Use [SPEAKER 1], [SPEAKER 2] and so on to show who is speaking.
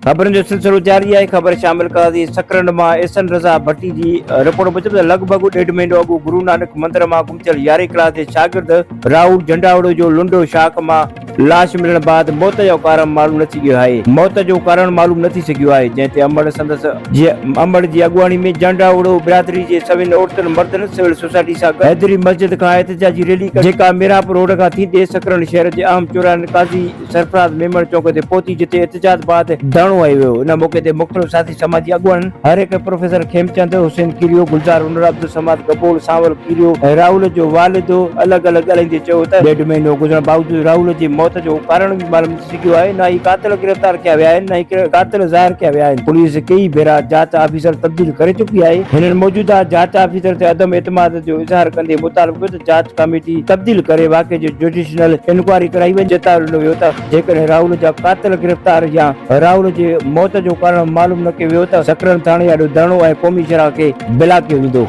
[SPEAKER 1] خبرن جو سلسلو جاري آهي، خبر شامل ڪنداسين سڪرنڊ مان احسن رضا ڀٽي جي رپورٽ موجب ته لڳ ڀڳ ڏيڍ مهينو اڳ گرو نانڪ مندر مان گم ٿيل يارهين ڪلاس جي شاگرد راهول جهنڊاوڙو جو لنڊو شاخ مان لاش ملڻ بعد موت جو ڪارڻ معلوم نه ٿي سگهيو آهي. موت جو ڪارڻ معلوم نه ٿي سگهيو آهي، جنهن تي امڙ سندس جي امڙ جي اڳواڻي ۾ جهنڊاوڙو برادري جي سوين عورتن مردن سول سوسائٽي سان گڏ حيدري مسجد کان احتجاجي ريلي ڪڍي جيڪا ميرانپور روڊ کان ٿيندي سڪرنڊ شهر جي اهم چوراهن قاضي سرفراز ميمڻ چوڪ تي پهتي جتي احتجاج بعد ڌرڻو هنيو ويو. ان موقعي تي مختلف سياسي سماجي اڳواڻن هر هڪ پروفيسر کيمچند، حسين ڪيريو، گلزار انڙ، عبدالصمد گبول، سانول ڪيريو ۽ راهول جو والد الڳ الڳ ڳالهائيندي چيو ته ڏيڍ مهينو گذرڻ باوجود راهول جي موت جو ڪارڻ به معلوم نه ٿي سگهيو آهي نه ئي قاتل گرفتار ڪيا ويا آهن نه ئي قاتل ظاهر ڪيا ويا آهن. پوليس ڪيئي ڀيرا جاچ آفيسر تبديل ڪري چڪي آهي. هنن موجوده جاچ آفيسر تي عدم اعتماد جو اظهار ڪندي مطالبو ڪيو ته جاچ ڪاميٽي تبديل ڪري واقعي جي جوڊيشنل انڪوائري ڪرائي وڃي. چتاء ڏنو ويو ته جيڪڏهن راهول جا قاتل گرفتار يا راهول جي موت جو ڪارڻ معلوم نه ڪيو ويو ته سڪرنڊ ٿاڻي آڏو ڌرڻو ۽ قومي شاهراهه کي بلاڪ ڪيو ويندو.